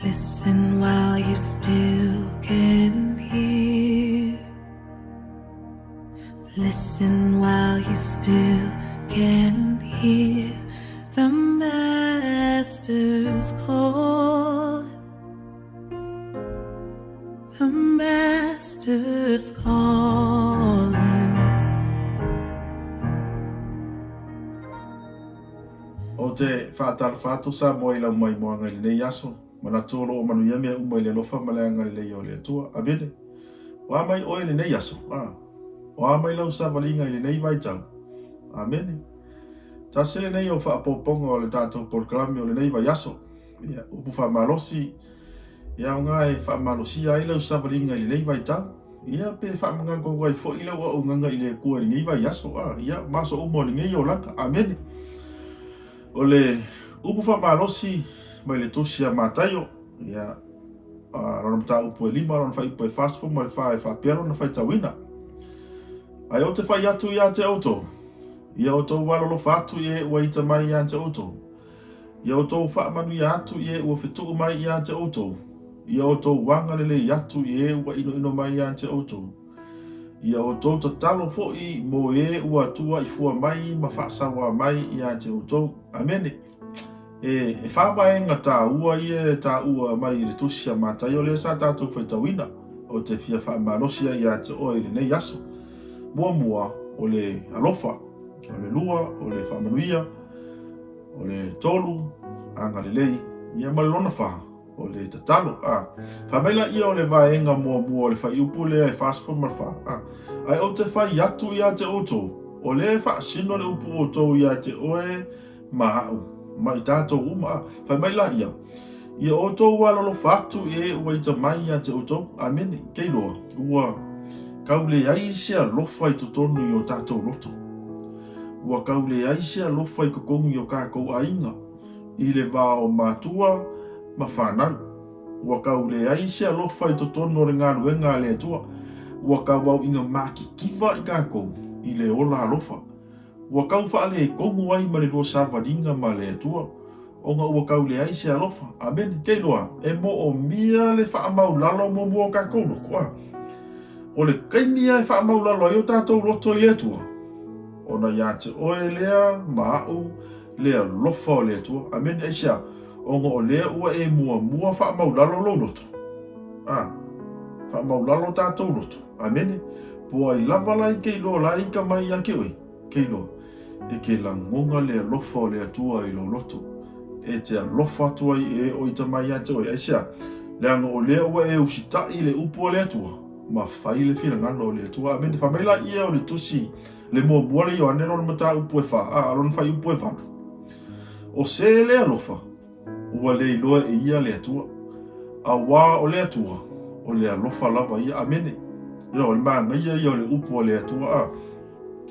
Listen while you still can hear. Listen while you still can hear the Master's call. The Master's calling. Ou te faatalofa atu Samoa i lau maimoaga i lenei aso. Manatu o loo manuia mea uma i le alofa ma le agalelei o le Atua. Amene. O a mai oe i lenei aso? A. O a mai lau savaliga i lenei vaitau? Amene. Tasi lenei o faaopoopoga o le tatou polokalame o lenei vaiaso. Ia, upu faamalosi, e aoga e faamalosia ai lau savaliga i lenei vaitau. Ia, pe faamanatu ai foi lau auaunaga i le Atua i lenei vaiaso, a, ia, ma aso uma o lenei olaga. Amene. O le upu faamalosi mai le Tusi a Mataio, ia, lona mataupu e 5, lona fuaiupu e 44 e faapea lona faitauina. Ae ou te fai atu ia te outou, ia outou alolofa atu i e ua ita mai ia te outou, Ia outou faamanuia atu i e ua fetuu mai ia te outou, ia outou agalelei atu i e ua inoino mai ia te outou. Ia outou tatalo foi mo e ua tuuaifua mai ma faasauā mai ia te outou. Amene. E, e whā vaega tāua ia e tāua mai i le tusi a Mataio lea sa tātou faitauina, o te fia faamalosia ia te oe i lenei aso. Muamua, o le alofa, o le lua, o le faamanuia, O le tolu, agalelei, ia ma le lona fa, o le tatalo. A, fai mai laia o le vaega muamua o le fuaiupu lea e 44, a, ae ou te fai atu ia te outou, o lea e faasino le upu outou ia te oe ma aʻu, ma i tatou uma. A, fai mai laia, ia outou alolofa atu i e ua ita mai ia te outou. Amene. Kei loa, ua kau leai se alofa i totonu i o tatou loto. Ua kau leai se alofa i totonu i o kākou aiga, i le va o matua ma whanau. Ua kau leai se alofa i totonu o le galuega a le Atua. Ua kau au inga makikiva i kākou i le ola alofa. Ua kau faaletonu ai ma le lua savaliga ma le Atua, ona ua kau leai se alofa. Amene. Kei loa, e moomia le faamaulalo muamua o kākou loto, a. O le taimi ia e faamaulalo ai o tatou loto i le Atua, ona ia te oe lea ma aʻu le alofa o le Atua. Amene. Aisea? Ona o lea ua e muamua faamaulalo lou loto. A. Faamaulalo tatou loto. Amene. Po ai lava la i ke iloa la ika mai ia te oe, ke iloa, e ke lagona le alofa o le Atua i lou loto, e te alofa atu ai e o ita mai ia te oe. Aisea? Leaga o lea ua e usitaʻi i le upu a le Atua, ma fai le finagalo o le Atua. Amene. Fai mai laia o le Tusi le muamua le Ioane lona mataupu e fa, a, lona fuaiupu e valu. O se le alofa, Ua le iloa e ia le Atua. Auā o le Atua, o le alofa lava ia. Amene. Ioe, o le manaia ia o le upu a le Atua, a.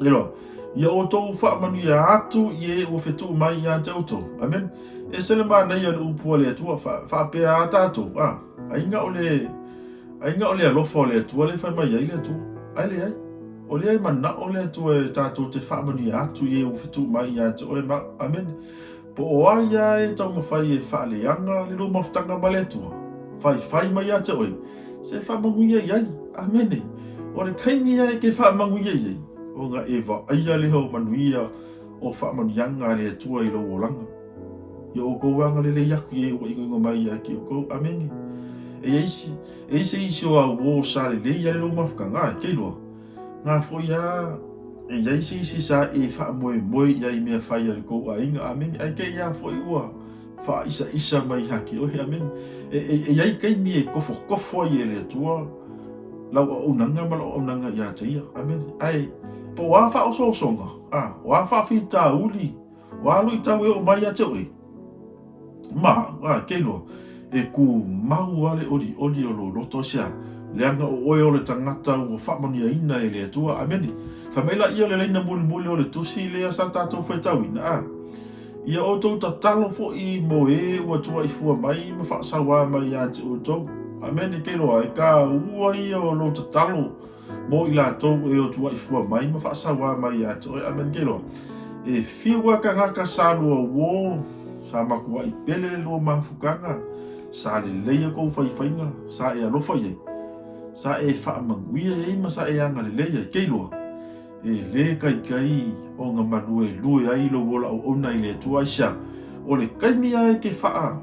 Ioe, ia outou faamanuia atu i e ua fetuu mai ia te outou. Amene. Ese le manaia o le upu a le Atua, faapea a tatou, a, aiga o le, aiga o le alofa o le Atua le fai mai ai le Atua. Ae leai. O lea e manao le Atua e tatou te faamanuia atu i e ua fetuu mai ia te oe ma au. Amene. Po o ai a e taumafai e faaleaga le lua mafutaga ma le Atua, faifai mai ia te oe, se faamanuia i ai. Amene. O le taimi a e ke faamanuia i ai, ona e vaaia lea o manuia o faamanuiaga a le Atua i lou olaga. Ia outou agalelei atu i e ua inoino mai ia te outou. Amene. E iai e iai se isi o auō sa lelei a le lou mafutaga, ae, ke iloa, Ngā foi a, e iai se isi sa e faamoemoe i ai mea fai a le kou aiga, amene, ae kei a foi ua faaisaisa mai ia te oe, amene. E, e, e iai taimi e kofokofo ai e le Atua lau auaunaga ma lau auaunaga ia te ia, amene. Ae, po o a faaosoosoga, a, o a faafitauli, o a luitau e oo mai ia te oe, Ma, a, kei loa, e kumau a le olioli o lou loto, aisea? Leaga o oe o le tagata ua faamanuiaina e le Atua. Amene. Fai mai laia o le laina mulimuli o le tusi lea sa tatou faitauina, a. Ia outou tatalo foi mo e ua tuaifua mai ma faasauā mai ia te outou. Amene. Kei loa, e kāua ia o lou tatalo mo i latou e o tuaifua mai ma faasauā mai ia te oe. Amene. Kei loa, e fiu a tagata sa lua uō, sa matuaʻi pele le lua mafukaga. Sa lelei a kou faifaiga, sa e alofa i ai, sa e faamanuia i ai ma sa e agalelei ai. Keiloa, e lē kaikai ona maluelue ai lou ola auauna i le Atua. Aisea? O le taimi lava e te faa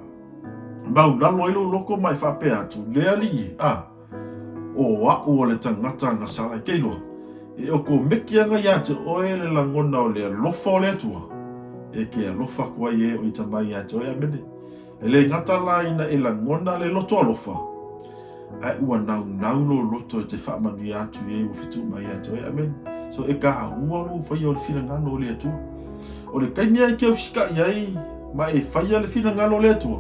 maulalo ai lou loto ma e faapea atu, Le Alii e, a, o a'u o le tagata agasala e keiloa, e okomeki ana iā te oe le lagona o le alofa o le Atua, e te alofa atu ai e o ita mai iā te oe. Amene. E le gata la ina e lagona le loto alofa, ae ua naunau lou loto e te faamanuia atu i e ua fetuʻu mai ia te oe. Amene. So e kāua lou faia o le finagalo o le Atua. O le taimi lava e te usitaʻi ai ma e faia le finagalo o le Atua,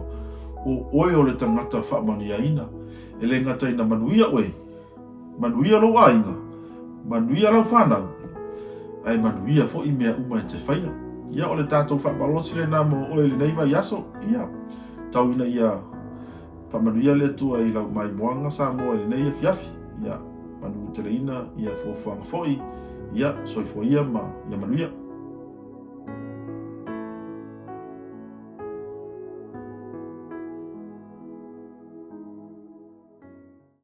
o oe o le tagata faamanuiaina. E le gata ina manuia oe, Manuia lou aiga, manuia lau fanau, ae manuia foi mea uma e te faia. Ia, o le tatou faamalosi lena mo oe i lenei vaiaso. Ia, tau ina ia faamanuia le Atua i lau maimoaga Samoa i lenei afiafi. Ia, manuteleina ia fuafuaga foi. Ia, soifua ia ma ia manuia.